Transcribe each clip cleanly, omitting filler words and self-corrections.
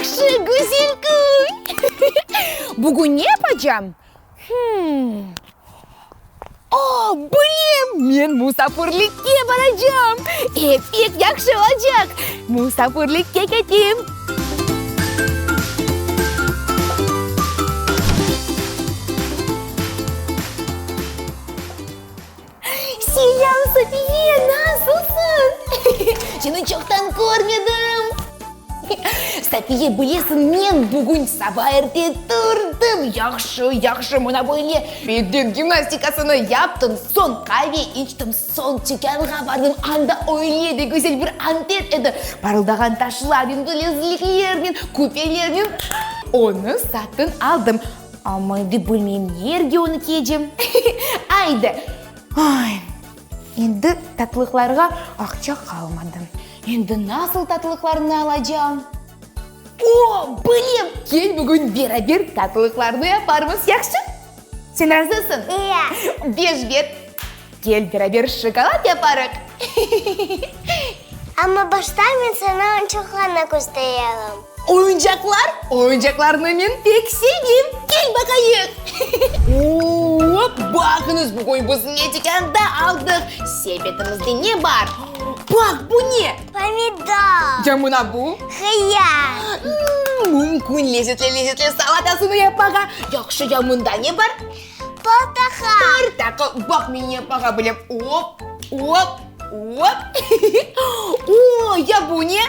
yahşı, güzel kün! Bugün ne yapacam? Hımm. O, bilem! Men musafirlikke baracam! E, pek yahşı olacaq! Musafirlikke ketem! Selâm, Safiye, nasılsıñ? Seni çoqtan körmedim. Safiye, bilesiñ, men bugün saba erte turdım. Yahşı, yahşı, mına böyle beden gimnastikasını yaptım, soñ qave içtim, soñ tükânğa bardım. Anda öyle de güzel bir antet edi, parıldağan taşlarnen, bilezliklernen, küpelernen. Onı satın aldım. Amma endi bilmeyim, nerge onı kiyecem. Aydı! Ay, endi tatlıqlarğa aqça qalmadı. Endi nasıl tatlıqlarnı alacam? O, bilem! Kel bugün beraber tatlıqlarnı yaparmız, yahşı? Sen razısıñ? İya. Beş bet. Kel beraber şokolad yaparıq. Amma başta men saña oyuncaqlarnı köstererim. Oyuncaqlar? Oyuncaqlarnı men pek sevem. Kel baqayıq. Oop, baqıñız, bugün biz ne tükânda aldıq. Sepetimizde ne bar? Baq, bu ne? Pomidor. Ya mına bu? Hıyar. Mümkün lezetli-lezetli salatasını yapmağa. Yahşı, ya mında ne bar? Portaqal. Portaqal. Baq, men yapmağa bilem. Op, op, op. O, ya bu ne?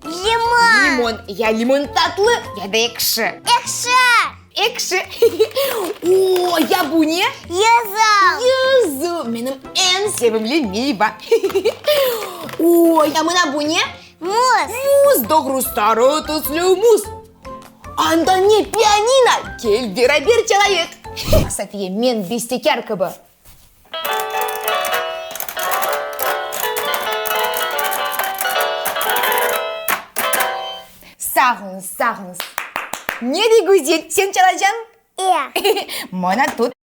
Limon. Limon. Ya limon tatlı, ya da ekşi? Ekşi. Ekşi. O, ya bu ne? Yüzüm. Yüzüm. Menim eñ sevimli meyva. O, ya mına bu ne? Muz. Muz, doğru, sarı tüslü muz. Anda ne, pianino? Kel, beraber çalayıq. Safiye, men bestekâr kibi. Sağ oluñız, sağ oluñız. Ne de güzel, sen çalacañ? E. Mına tut.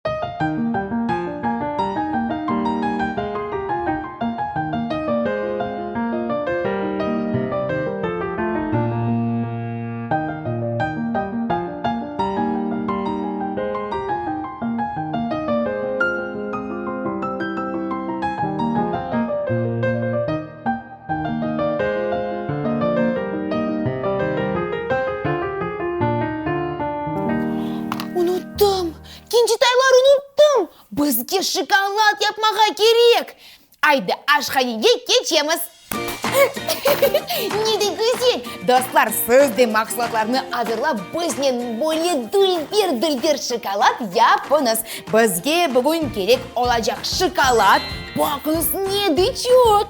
Unuttım, kincitaylar, unuttım! Bizge şokolad yapmağa kerek! Aydı, aşhanege keçemiz! Ne de güzel! Dostlar, siz de mahsulatlarnı azırlap, biznen böyle dülber-dülber şokolad yapıñız. Bizge bugün kerek olacaq şokolad, baqıñız, ne de çoq!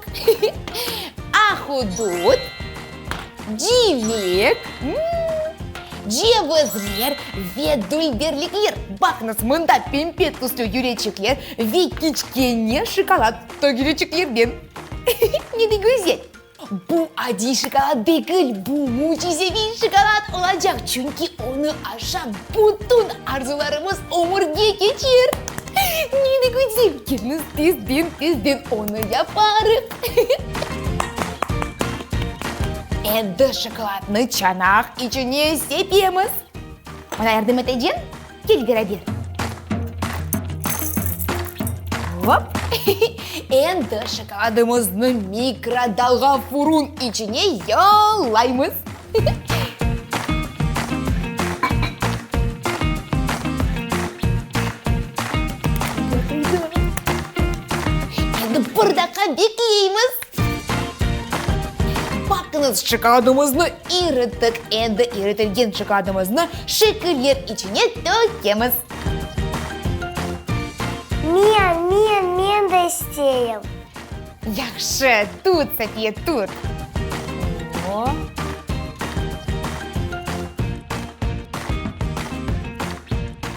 Ahudut, civek, cevizler ve dülberlikler. Baqıñız, mında pembe tüslü yüreçikler ve kiçkene şokolad tögereçiklerden. Ne de güzel! Bu adiy şokolad degil, bu mücizeviy şokolad olacaq, çünki onı aşap bütün arzularımız ömürge keçer. Ne de güzel! Keliñiz tezden-tezden onı yaparıq. Endi şokoladnı çanaq içine sepemiz. Maña yardım eteceñ? Kel beraber. Hop! Endi şokoladımıznı mikrodalğa furun içine yollaymız. Endi bir daqqa bekleymiz. Baqıñız, şokoladımıznı irittik. Endi iritilgen şokoladımıznı şekiller içine tökemiz. Men, men, men de isteyim. Yahşı, tut, Safiye, tut. O.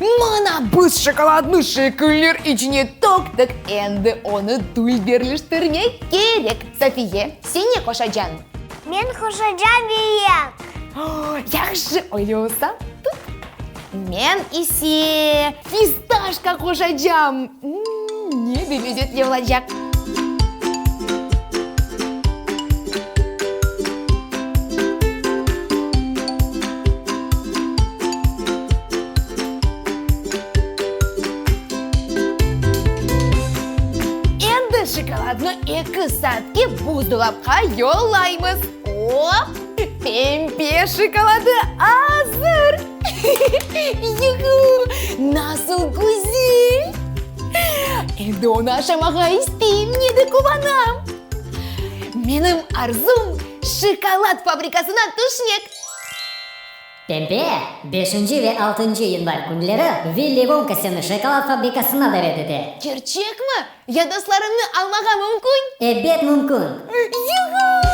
Mına biz şokoladnı şekiller içine töktik, endi onı dülberleştirmek kerek. Safiye, sen ne qoşacañ? Men qoşacam biyek. Yahşı, öyle olsa, tut. Men ise fistaşka qoşacam. Ne de lezetli olacaq. Eki saatke buzdolapqa yollaymız. Op! Pempe şokoladı azır! Yuhu! Nasıl güzel! Endi onı aşamağa isteyim, ne de quvanam! Menim arzum, şokolad fabrikasına tüşmek! Pempe, beşinci ve altıncı yanvar künleri Villi Vonka seni şokolad fabrikasına davet ete. Kerçekmi? Ya dostlarımnı almağa mümkün? Ebet mümkün! Yuhu!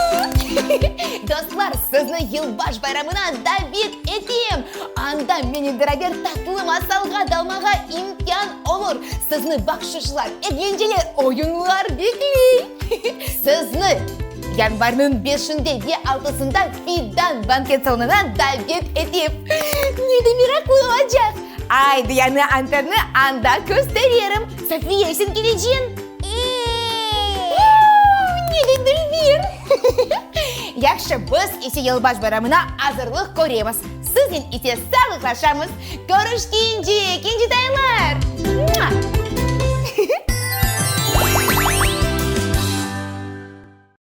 Dostlar, sizni Yılbaş bayramına davet etem! Anda menen beraber tatlı masalğa dalmağa imkân olur. Sizni bahşışlar, eglenceler, oyunlar bekley. Sizni yanvarnıñ beşinde ve altısında Fidan banket salonına davet etem. Ne de meraqlı olacaq! Aydı, yañı anterni anda kösteririm. Safiye, sen keleceñ? Ne de dülber! Yahşı, biz ise Yılbaş bayramına azırlıq köremiz. Siznen ise sağlıqlaşamız. Körüşkence, kencetaylar!